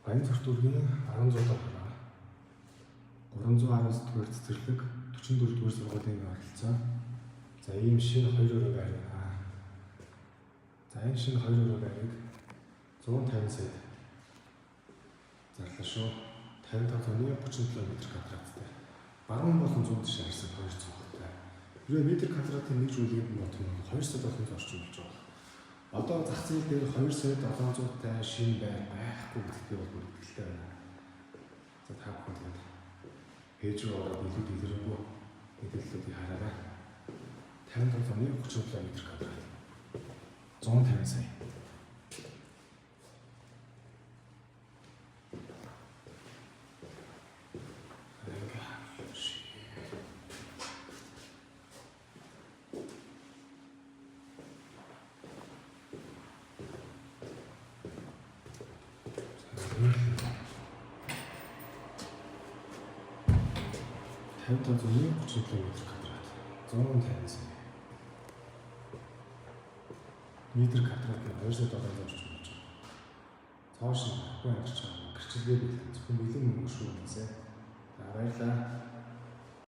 Баян зүрх дүүргийн 16 дахь 319 дугаар цэцэрлэг 44 дугаар сургуулийн ойролцоо. За ийм шинэ 2 өрөө байр байна. За энэ шинэ 2 өрөө байрыг 150 саяд зарлаа шүү. 55.37 м квадраттай. Баруун болон зүүн тишээ харсан хоёр цонхтой. Хэрвээ метр квадратын нэг зүйлийг нь бодох юм бол 2 сая 700 орчим болж байгаа. Одоо зах зээл дээр 2 сая 700-тай шинэ байр байхгүй гэдэгт би бол бүр итгэлтэй байна. За та бүхэн тэгээд пэйж рүү ороод илүү дэлгэрэнгүй мэдээллүүдийг хараарай. 55.37 м квадрат. 150 сая. 55.37 м квадрат. 150 сая. Метр квадрат нь 2 сая 700 орчим болж байгаа. Цоош нь байхгүй амьдарч байгаа гэрчлэгээ бэлэн. Зөвхөн бэлэн мөнгө шүү гэсэн. За баярлалаа.